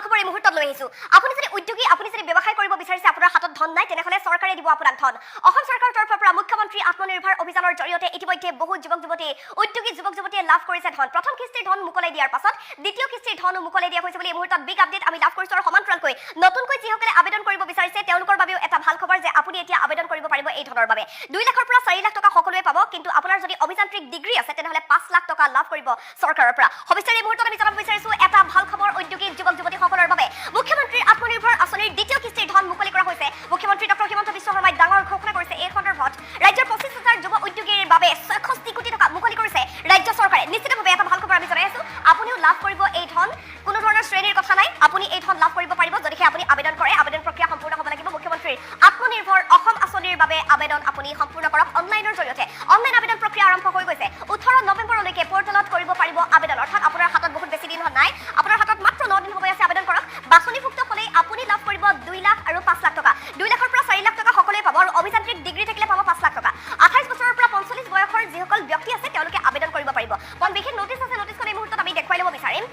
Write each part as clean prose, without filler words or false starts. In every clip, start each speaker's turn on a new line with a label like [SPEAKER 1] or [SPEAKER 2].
[SPEAKER 1] খবৰ এই মুহূৰ্তত লৈ আহিছো। আপুনি যদি উদ্যোগী, আপুনি যদি ব্যৱসায় কৰিব বিচাৰিছে, আপোনাৰ হাতত ধন নাই, তেনেহ'লে চৰকাৰে দিব আপোনাক ধন। অসম চৰকাৰৰ তৰফৰ পৰা মুখ্যমন্ত্ৰী আত্মনিৰ্ভৰ অভিযানৰ জৰিয়তে ইতিমধ্যে বহু যুৱক যুৱতী, উদ্যোগী যুৱক যুৱতীয়ে লাভ কৰিছে ধন। প্ৰথম কিস্তিৰ ধন মোকলাই দিয়াৰ পাছত দ্বিতীয় কিস্তিৰ ধনো মোকলাই দিয়া হৈছে বুলি এই মুহূৰ্তত বিগ আপডেট আমি লাভ কৰিছো। আৰু সমান্তৰালকৈ নতুনকৈ যিসকলে আবেদন কৰিব বিচাৰিছে, তেওঁলোকৰ বাবেও এটা ভাল খবৰ যে আপুনি এতিয়া আবেদন কৰিব পাৰিব এই ধনৰ বাবে। 2 লাখৰ পৰা 4 লাখ টকা সকলোৱে পাব, কিন্তু আপোনাৰ যদি অভিযান্ত্ৰিক ডিগ্ৰী আছে, তেনেহ'লে 5 লাখ টকা লাভ কৰিব চৰকাৰৰ পৰা। সবিস্তাৰে এই মুহূৰ্তত আমি জনাব বিচাৰিছো এটা ভাল খবৰ উদ্যোগী যুৱক যুৱতীসকলৰ বাবে। মুখ্যমন্ত্ৰীৰ আত্মনিৰ্ভৰ আঁচনিৰ দ্বিতীয় কিস্তিৰ ধন মুকলি কৰা হৈছে। মুখ্যমন্ত্ৰী ডক্টৰ হিমন্ত বিশ্ব শৰ্মাই ডাঙৰ ঘোষণা কৰিছে এই সন্দৰ্ভত। ৰাজ্যৰ 25 হাজাৰ যুৱ উদ্যোগীৰ বাবে 66 কোটি টকা মুকলি কৰিছে ৰাজ্য চৰকাৰে। নিশ্চিতভাৱে এটা ভাল খবৰ আমি জনাই আছো। আপুনিও লাভ কৰিব এই ধন। কোনো ধৰণৰ শ্ৰেণীৰ কথা নাই, আপুনি এই ধন লাভ কৰিব পাৰিব যদিহে আপুনি আবেদন কৰে। আবেদন প্ৰক্ৰিয়া সম্পূৰ্ণ হ'ব লাগিব। মুখ্যমন্ত্ৰীৰ আত্মনিৰ্ভৰ অসম আঁচনিৰ বাবে আবেদন আপুনি সম্পূৰ্ণ কৰক অনলাইনৰ জৰিয়তে। অনলাইন আবেদন প্ৰক্ৰিয়া আৰম্ভ হৈ গৈছে। 18 নৱেম্বৰলৈকে পৰ্টেলত কৰিব পাৰিব আবেদন। অৰ্থাৎ আপোনাৰ হাতত বহুত বেছি দিন নাই, আপোনাৰ হাতত মাত্ৰ 9 দিন সময় আছে। আবেদন কৰক। বাছনিভুক্ত হ'লেই আপুনি লাভ কৰিব 2 লাখ আৰু 5 লাখ টকা। 2 লাখৰ পৰা 4 লাখ টকা সকলোৱে পাব আৰু অভিযান্ত্ৰিক ডিগ্ৰী থাকিলে পাব 5 লাখ টকা। 28 বছৰৰ পৰা 45 বয়সৰ যিসকল ব্যক্তি আছে, তেওঁলোকে আবেদন কৰিব পাৰিব। এখন বিশেষ নটিচ আছে, নটিচখন এই মুহূৰ্তত আমি দেখুৱাই ল'ব বিচাৰিম।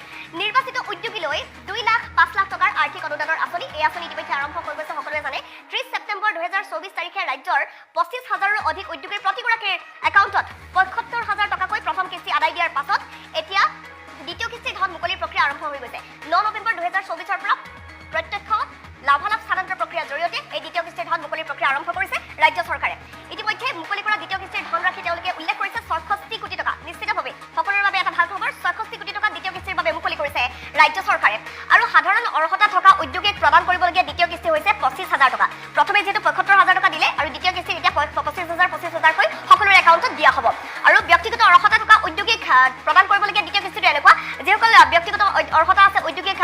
[SPEAKER 1] নিৰ্বাচিত উদ্যোগীলৈ 2 লাখ, 5 লাখ টকাৰ আৰ্থিক অনুদানৰ আঁচনি। এই আঁচনি ইতিমধ্যে আৰম্ভ হৈ গৈছে, সকলোৱে জানে। 30 ছেপ্টেম্বৰ 2024 তাৰিখে ৰাজ্যৰ 25 হাজাৰৰো অধিক উদ্যোগীৰ প্ৰতিগৰাকীৰ একাউণ্টত 75 হাজাৰ টকাকৈ প্ৰথম কিস্তি আদায় দিয়াৰ পাছত এতিয়া দ্বিতীয় কিস্তিৰ ধন মুকলিৰ প্ৰক্ৰিয়া আৰম্ভ হৈ গৈছে। 9 নৱেম্বৰ 2024ৰ পৰা প্ৰত্যক্ষ লাভালাভ স্থানান্তৰ প্ৰক্ৰিয়াৰ জৰিয়তে এই দ্বিতীয় কিস্তিৰ ধন মুকলিৰ প্ৰক্ৰিয়া আৰম্ভ কৰিছে ৰাজ্য চৰকাৰে। ইতিমধ্যে মুকলি কৰা দ্বিতীয় কিস্তিৰ ধনৰাশি তেওঁলোকে উল্লেখ কৰিছে 66 কোটি টকা। নিশ্চিতভাৱে সকলোৰে বাবে এটা ভাল খবৰ। 66 কোটি টকা দ্বিতীয় কিস্তিৰ বাবে মুকলি কৰিছে ৰাজ্য চৰকাৰে। আৰু সাধাৰণ অৰ্হতা থকা উদ্যোগীক প্ৰদান কৰিবলগীয়া দ্বিতীয় কিস্তি হৈছে 25 হাজাৰ টকা। প্ৰথমে যিহেতু 75 হাজাৰ টকা দিলে আৰু দ্বিতীয় কিস্তিত এতিয়া 25 হাজাৰ 25 হাজাৰকৈ সকলোৰে একাউণ্টত দিয়া হ'ব। আৰু ব্যক্তিগত অৰ্হতা থকা উদ্যোগীক প্ৰদান কৰিবলগীয়া দ্বিতীয় কিস্তিটো এনেকুৱা, যিসকল ব্যক্তিগত অৰ্হতা আছে, উদ্যোগিক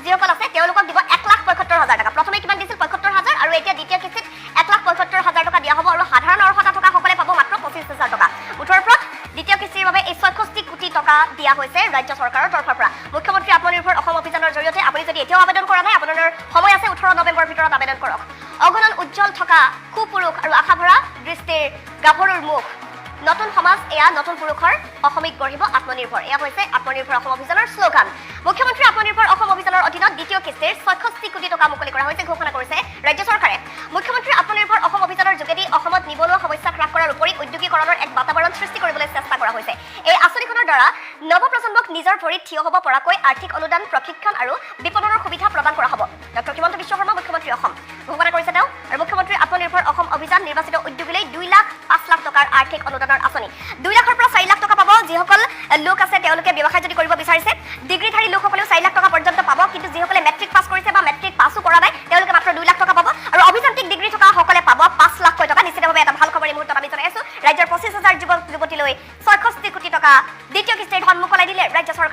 [SPEAKER 1] যিসকল আছে, তেওঁলোকক দিব 1,75,000 টকা। প্ৰথমে কিমান দিছিল? 75 হাজাৰ। আৰু এতিয়া দ্বিতীয় কিস্তিত 1,75,000 টকা দিয়া হ'ব। আৰু সাধাৰণ অৰ্হতা থকাসকলে পাব মাত্ৰ 25 হাজাৰ টকা। মুঠৰ ওপৰত দ্বিতীয় কিস্তিৰ বাবে এই 66 কোটি টকা দিয়া হৈছে ৰাজ্য চৰকাৰৰ তৰফৰ পৰা মুখ্যমন্ত্ৰী আত্মনিৰ্ভৰ অসম অভিযানৰ জৰিয়তে। আপুনি যদি এতিয়াও আবেদন কৰা নাই, আপোনাৰ সময় আছে, 18 নৱেম্বৰৰ ভিতৰত আবেদন কৰক। অগণন উজ্জ্বল থকা সুপুৰুষ আৰু আশাভৰা দৃষ্টিৰ গাভৰুৰ মুখ। নতুন সমাজ এয়া নতুন পুৰুষৰ, অসমীক গঢ়িব আত্মনিৰ্ভৰ। এয়া হৈছে আত্মনিৰ্ভৰ অসম অভিযানৰ শ্লোগান। মুখ্যমন্ত্ৰী আত্মনিৰ্ভৰ অসম অভিযানৰ অধীনত দ্বিতীয় কিস্তিৰ 66 কোটি টকা মুকলি কৰা হৈছে, ঘোষণা কৰিছে ৰাজ্য চৰকাৰে। মুখ্যমন্ত্ৰী আত্মনিৰ্ভৰ অসম অভিযানৰ যোগেদি অসমত নিবনুৱা সমস্যা হ্ৰাস কৰাৰ উপৰি উদ্যোগীকৰণৰ এক বাতাবৰণ সৃষ্টি কৰিবলৈ চেষ্টা কৰা হৈছে। এই আঁচনিখনৰ দ্বাৰা নৱপ্ৰজন্মক নিজৰ ভৰিত থিয় হ'ব পৰাকৈ আৰ্থিক অনুদান, প্ৰশিক্ষণ আৰু বিপণনৰ সুবিধা প্ৰদান কৰা হ'ব। ডক্টৰ হিমন্ত বিশ্ব শৰ্মা, মুখ্যমন্ত্ৰী অসম, ঘোষণা কৰিছে তেওঁ। আৰু মুখ্যমন্ত্ৰী আত্মনিৰ্ভৰ অসম অভিযান নিৰ্বাচিত উদ্যোগীলৈ 2 লাখ, 5 লাখ টকাৰ আৰ্থিক অনুদানৰ আঁচনি। 2 লাখৰ পৰা 4 লাখ টকা পাব যিসকল লোক আছে, তেওঁলোকে ব্যৱসায় যদি কৰিব বিচাৰিছে। ডিগ্ৰীধাৰী লোকসকলেও 4 লাখ টকা পৰ্যন্ত পাব, কিন্তু যিসকলে মেট্ৰিক পাছ কৰিছে বা মেট্ৰিক পাছো কৰা নাই, তেওঁলোকে মাত্ৰ 2 লাখ টকা পাব। আৰু অভিযান্ত্ৰিক ডিগ্ৰী থকাসকলে পাব 5 লাখকৈ টকা। নিশ্চিতভাৱে এটা ভাল খবৰ এই মুহূৰ্তত আমি জনাই আছো। ৰাজ্যৰ 25 হাজাৰ যুৱক যুৱতীলৈ 66 কোটি টকা দ্বিতীয় কিস্তিৰ ধন মোকলাই দিলে ৰাজ্য চৰকাৰে।